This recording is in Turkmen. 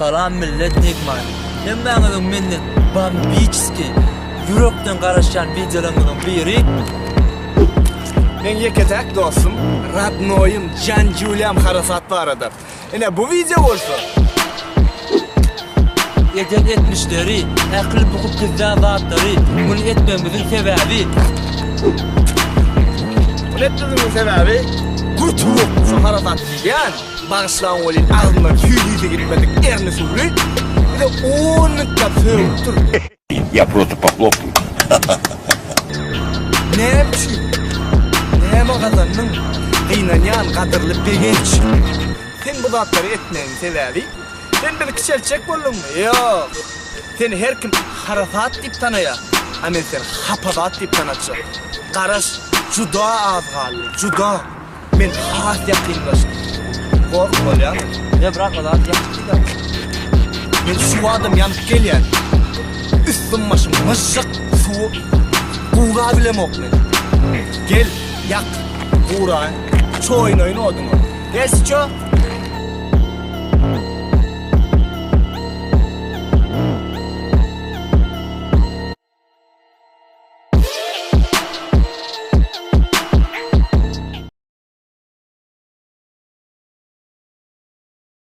Salam millet Nigman. Hemmäňiziň menden bambiçski ýürekden garaşýan wideolaryňyzyň biri. Meň ýeke-täk dostum, radnoýym, jan jülýam harasat barada. Ine bu wideo bolsa. Eden etmişleri, ähli bukup gizlän zatlary, muny etmegimiziň sebäbi. Muny etmegimiziň sebäbi, gurtuluk şu harasat diýýän. Bagyşlaň welin agzyndan süýt iýse gitmedik erni suwly bize on mintlap sögüpdir. Ýa prosto pohlopаю. Näme üçin? Näme gazandyň? Gynanýan gadyrly Begenç. Sen bu zatlary etmegiň sebäbi? Sen bizi kiçeltjek bolduňmy? Ýok. Seni her kim harasat diýip tanaýar. A men seni hapazat diýip tanatjak. Garaş, juda az galdy, juda. Men has ýakynlaşdym. Gork bolýamy? Ýa brat o zat ýakyp gidýär. Men şu adam ýanyp gelýän. Üstüm başym myžžyk suw gura bilemok men. Gel, ýak, guraýyn. Çoýunaýyn oduňa. Gel, Syço.